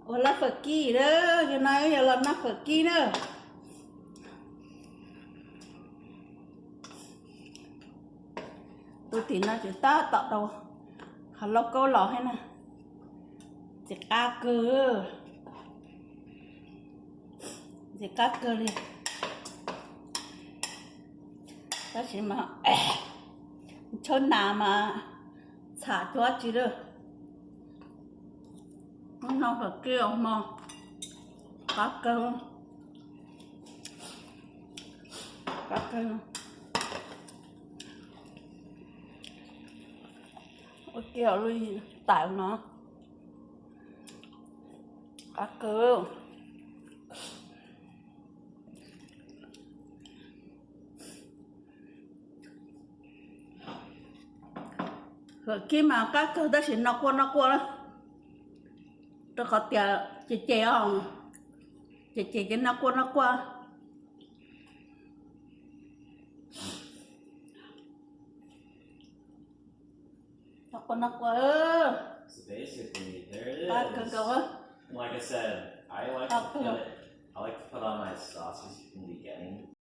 Ua lab fawm kib na, yog no yog los noj fawm kib na. Tus tim no tsis tab tom tau qhov lauj kaub los thiab na. Ntxim qab kawg, ntxim qab kawg li. Tab sis mas tshawb nas mas txham cuab tsi lawm. Hnub no fawm kib hmo, qab kawg, qab kawg. Ua kiag lub tawm no, qab kawg. Fawm kib mas qab kawg tab sis noj quaj noj quaj, rau qhov tias ces ces os, ces ces ces noj quaj noj quaj. Noj quaj noj quaj, qab kawg nkaus.